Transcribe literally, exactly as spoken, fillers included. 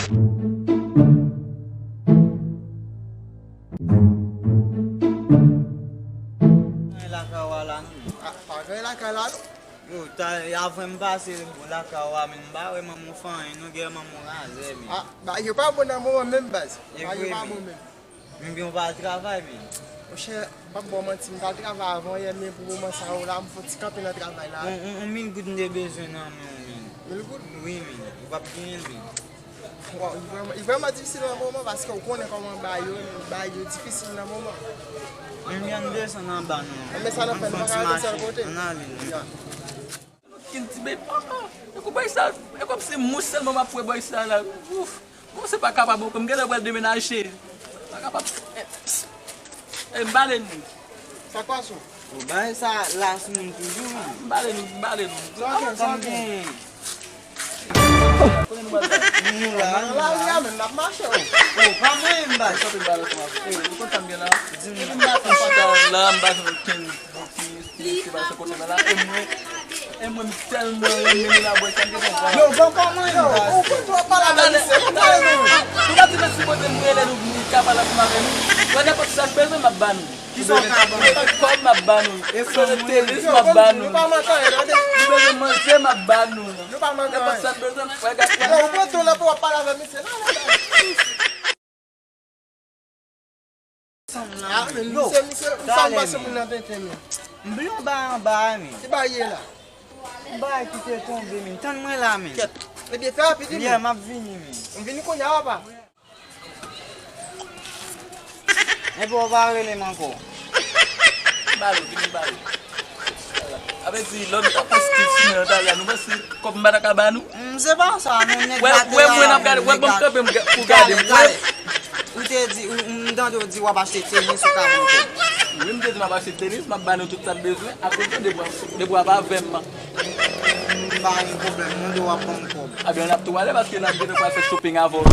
Gen lakay w a la non. Ah, pa gen lakay la non. Yo, ta, avan m pase lakay w a, men m pa wè manman w fè anyen non, gen manman w razè, men. Ah, bagay yo pa bon nan moman menm, baz. Bagay yo pa bon menm. Men gen w pa al travay, men. Monchè, m p ap ba w manti, m t al travay avan yè, men pou moman sa yo la, m fon ti kanpe nan travay la. On, on, on mil goud m te bezwen nan men w, men. Mil goud? Wi, men. Ou p ap genyen l, men. Waw, li vrèman, li vrèman difisil nan moman, paske ou konnen kòman bagay yo, bagay yo difisil nan moman. Men m jwenn desann anba non. Men sa n ap fè, nou pa ka rete sèl kote. Ann ale non. Ya. Kin ti bèy papa. E kou bèy sa, e kòmsi mous sèlman m ap wè bèy sa la. Ouf. Bon, se pa kapab ankò. M genlè pral demenaje. Pa kapab. E m bale nou. Sa k pase w? Bon, bagay sa la sou moun toujou, wi. M bale nou, m bale nou. Sa w gen, sa w gen? Kote nou pral la? Nou la, nou la, wi, a menm n ap mache, wi. Oh, pa mwen, m bale. Sa w te bale kòman? E, ou konn sa m gen la? Di m. M chita la, m pa jwenn kenn. Bon, ki, ki, ki ba se kote mwen la, e mwen, e mwen m tèlman renmen li la, bwè, sa m te konn pran. Yo, bon, kòman yo? Ou konn twò pale avè misye, ou pale nou. Nou pa di mèsi, poze m rele nou, nou ka pale ansanm avè nou. Wè, nenpòt sa n bezwen, m ap ba nou. Kisa w ka ban nou? Kòb, m ap ba nou. E si w bezwen tenis, m ap ba nou. Nou pa manke anyen, tande. Nou bezwen manje, m ap ba nou. Nou pa manke anyen. Nenpòt sa n bezwen, wè, gade. Yo, ou pran ton nan pou w ap pale avè misye, non, non, non. Ah, men misye, misye, ou sa m pase moun nan tenten, men. M bliye yon bagay anba a, men. Ki bagay ye la? Yon bagay ki te tonbe, men. Tann mwen la, men. Kèt. Ebyen, fè rapid, wi, men. Yeah, m ap vini, men. M vini kounye a, papa. Epi w pa rele m ankò. Balo, vini balo. Sa vle di, lè nou t ap fè skit sou mwen an talè a, nou panse kòb m pa ta ka ba nou? Mm, se pa sa, non, nèg la te la, wè, mwen ap gade, wè, ban m kanpe m pou gade, wè. Ou te di, ou, m tande w di w ap achte tenis, ou ka ban m kòb. Wi, m te di m ap achte tenis, m ap ba nou tout sa n bezwen. Akoz depi w ap, depi w ap avè m, m pa gen pwoblèm, mande w ap ban m kòb. Ebyen, n ap tou ale paske n ap gentan pral fè shopping avè w.